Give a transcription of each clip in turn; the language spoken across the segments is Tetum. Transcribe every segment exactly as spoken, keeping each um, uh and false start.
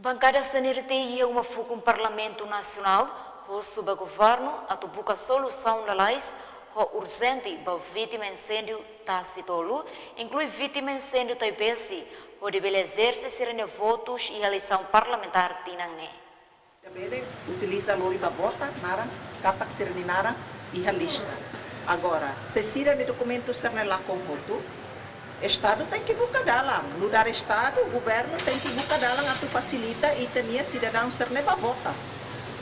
Bankada CNRT iha uma fukun Parlamentu Nasionál husu ba governu atu buka solusaun lalais ho urjente ba vítima inséndiu Tasitolu, inklui vítima inséndiu Taibesi, hodi bele ezerse sira-nia votus iha eleisaun parlamentár tinan ne'e. Bele utiliza lori ba vota, naran katak sira-nia naran iha lista. Agora, se sira-nia dokumentu sira-ne'e lakon hotu, Estadu tenke buka dalan, nu'udar Estadu, governu tenke buka dalan atu fasilita ita-nia sidadaun sira-ne'e ba vota.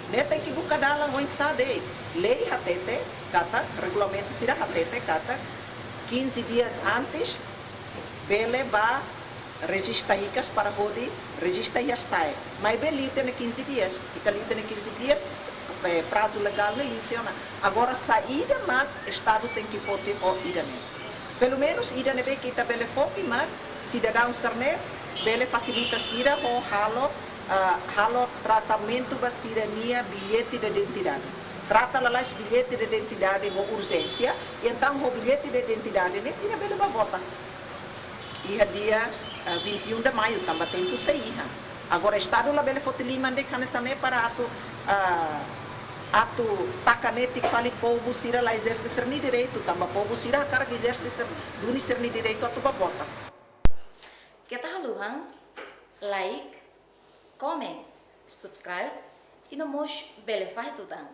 Ne'e tenke buka dalan oinsá de'it. Lei hatete katak, regulamentu sira hatete katak, quinze dias antes, bele ba rejista hikas para hodi rejista iha STAE. Maibé liu tiha ona quinze dias, ita liu tiha ona quinze dias, eh, prazu legál ne'e liu tiha ona. Agora saida mak Estadu tenke foti ho ida-ne'e. Pelumenus ida ne'ebé ke ita bele foti mak sidadaun sira-ne'e bele fasilita sira ho halo, ah, halo tratamentu ba sira-nia billete de identidade. Trata lalais billete de identidade ho urjénsia, i entaun ho billete de identidade ne'e sira bele ba vota iha dia, ah, vinte e um de maio, tanba tempu sei iha. Agora, Estadu labele foti liman de'it hanesan ne'e para atu, ah, atu taka netik fali povu sira la ezerse sira-nia direitu, tanba povu sira hakarak ezerse sira, duni sira-nia direitu atu ba vota. Keta haluha like, comment, subscribe, i no mós bele fahe tutan.